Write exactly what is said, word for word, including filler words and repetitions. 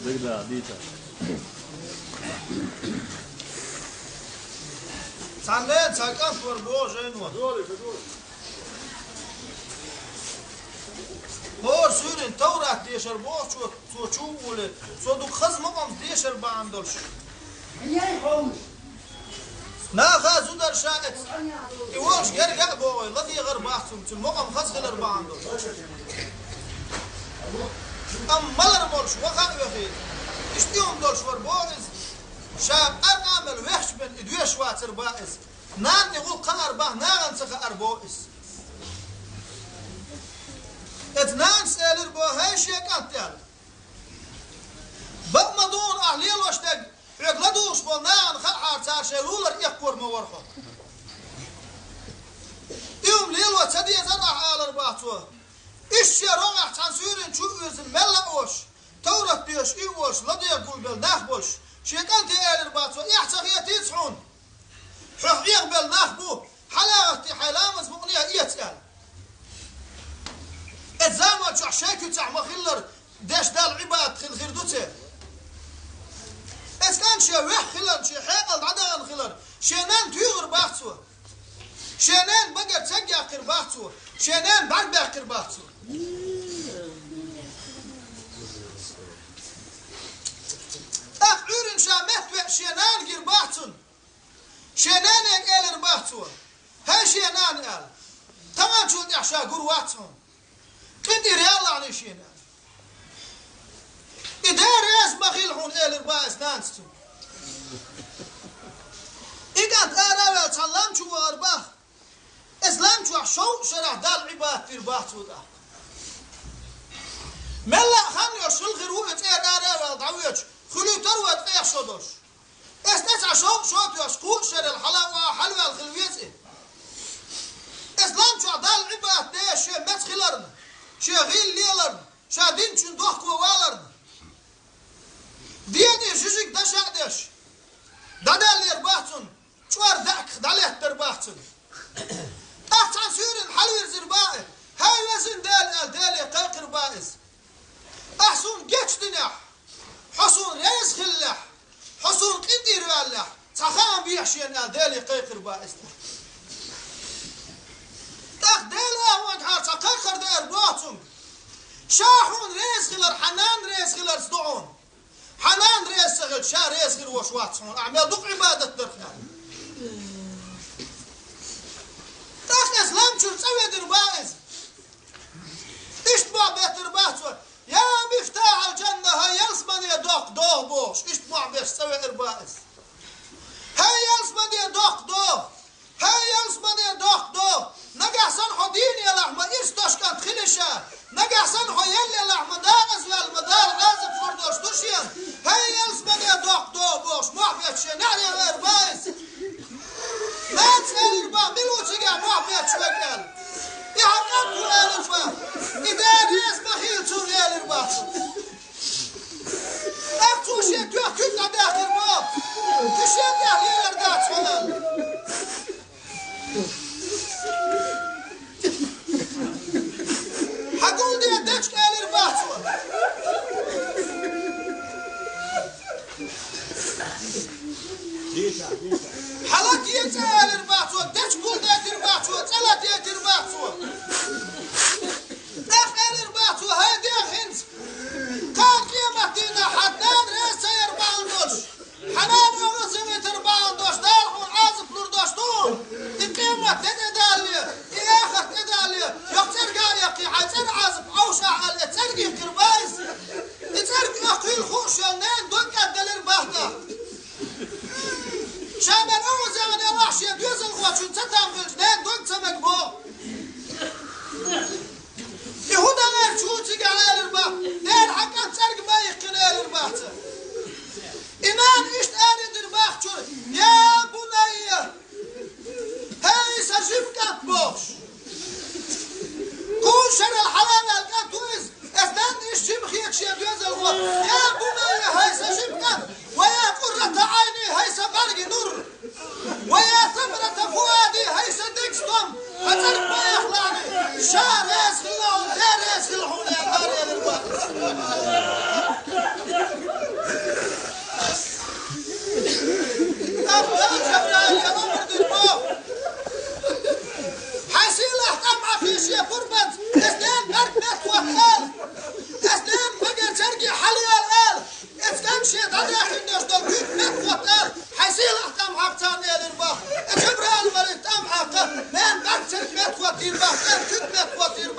Дагда, дийца. Цхьанне цхьа кӀант вар боху жайно. ХӀора суьйрин Таврат дешар бохучо, цо чу а волий, цо дукха хаза мукъамца дешар бахьана долуш. Наха зударша эца. И волуш герга а богӀий, ладегӀар бац цунна, цуьнан мукъам хаза хилар бахьана долуш. Амма малар болуш ваха а вехий, иштта хӀума долуш вар боху иза. Ша къаркъа мел вехча бен и доьшуш вацар бах иза. Нана и гӀуллакх хаар бах, нахана ца хаар боху иза. Эца нанас элира боху: «ХӀай шен кӀант, — аьлла, — бакъ ма ду хьуна ахь лелош дерг, хьоьга ладугӀуш болу нахана хаахьара цара шайн лулара эккхор ма вара хьо. И хӀума лело ца дезара ахь», — алар бах цо. Иштта шен рогӀехь цхьана суьйрана чу а вирзина мелла а волуш, Таврат доьшуш и а волуш, ладегӀа гулбелла нах болуш, шен кӀанте элира бах цо: «Эхь ца хетийца хьуна? Хьох эгӀабелла нах бу, хьала а гӀаттий, хьайн ламаз мукъане а эца», — аьлла. Эца заман чохь шайн куьцахь ма-хиллара деш Далла Ӏибадат хилла хир ду церан. Эца кӀант шен вехь хиларна, шен хьекъал дӀадахана хиларна, шен нанна туьйхира бах цо. Шен ненан багара цег яьккхира бах цо, шен ненан бӀаьрг баьккхира бах цо. ТӀаккха Ӏуьйранна ша метта веъча шен нана гира бах цунна. Шен нанега элира бах цо: «ХӀай шен нана, — аьлла, — таханчул тӀаьхьа ша гур вац хьуна. КъинтӀера ялалахьаний шена», — аьлла. «И Дела реза ма хила хьуна», — элира бах эца нанас цуьнга. И кӀант ара а ваьлла цхьана лам чу вахара бах. Эца лам чохь шовзткъа шарахь Далла Ӏибадат дира бах цо тӀаккха. Мелла а хан йолуш хилла хир ву и цӀера ара а ваьлла дӀавоьдуш, хуьлуьйтур вай ткъех шо долуш. Эца тӀе цхьа шовзткъа шо а тоьхча, кхузткъа шарел хьала а ваха хьалаваьлла хилла веза и. Эца лам чохь Далла Ӏибадат деш шен меца хиларна, шен гӀийла леларна, ша динчун дохко валарна, дегӀе жижиг даш а деш, дӀадаьллера бах цунна, чӀор даьӀахках дӀалеттара бах цунна. ТӀаккха цхьана суьйрана хьалавирзира бах и. «ХӀай везан Дела, — аьлла, Деле кхайкхира бах иза. — Ахь суна гечдинехь, хьо суна реза хиллехь, хьо суна къинтӀера ваьллехь, цхьа хаам бехьа шена», — аьлла, Деле кхайкхира бах иза. ТӀаккха Дела ахьа вайгахьара цхьа кхайкхар деара боху цуьнга: «Ша хьуна реза хилар хьан нана реза хиларца ду хьуна. Хьан нана реза ца хилча, ша реза хир волуш вац хьуна, ахь мел дукха Ӏибадат дарх», — аьлла. ТӀаккха эца лам чуьра цӀа ведира бах иза. Иштта мохь беттара бах цо: «Я мифтахьал-жанна, хӀай ялсамане доккха догӀа», — бохуш, иштта мохь беш цӀа веара бах иза. «ХӀай ялсамане доккха догӀа! ХӀай ялсамане доккха догӀа! Нагахь санна хьо дийна елахь, ма ирс дош кӀант хили ша. Нагахь санна хьо елла елахь, ма декъаза ваьлла, ма Дала Ӏазап лур долуш ду шена. ХӀай ялсамане доккха догӀа!» — бохуш, мохь бетташ шен неӀаре веара бах иза. Нанас элира бах: «Мила ву цигахь мохь бетташ верг?» — аьлла. «И хьан кӀант ву», — элира бах. «И Дела реза ма хила цунна», — элира бах. ТӀаккха цо шен тоьхна куьг дӀадаьккхира бах. «Кхин шен тӀехь лелар дац хьо», — аьлла. «Хьан гулде дечиг», — элира бах цо. «Хьан латте цӀа», — элира бах цо, дечиг гулдайтира бах цо, цӀа латийтира бах цо. ТӀаккха элира бах цо: «ХӀай дегӀ, хӀинца, кхана къематдийнахь хьан нана реза ца яр бахьана долуш, хьан нана оьгӀазвитар бахьана долуш Дала хьуна Ӏазап лур долуш ду, и къемат де тӀедалале, и эхарт тӀедалале, йоккха цӀерга а яккхий, хьайн цӀеран Ӏазап Ӏовшахь», — аьлла, и цӀерга йихкира бах иза. И цӀерга оьхкийла хууш йолу ненан дог кӀадделира бах тӀаккха. Ша мел оьгӀазвахана елахь, шен доьзалхочун ца там хилча, ненан дог ца мега боху. И хӀун дан аьлча ву цигахь, элира бах, Дела хьан кӀант цӀерга ма йихкина, элира бах цо. И нана иштта арадира бах чуьра: «Я бунайя! ХӀай сан жима кӀант!» — бохуш. Кхузткъа шарал хьалаваьлла кӀант ву иза. Эца нанна иштта жима хеташ шен доьзалхо: «Я бунайя, хӀай сан жима кӀант! Ва я къуррата Ӏайни, хӀай сан бӀаьргийн нур! Ва я самарата фуади, хӀай сан деган стом! Хьан цӀерга ма яхлахь, ша реза хилла хьуна, Дела реза хилла Шен дӀадахиндеш дола куьг мет хӀоттар, хьайн сийлахь тӀам хьакхаца элира боху. Э, Жабраил-малик тӀам хьакха, мел бӀаьрг церг мет хӀоттийра боху, церг куьг мет хӀоттийра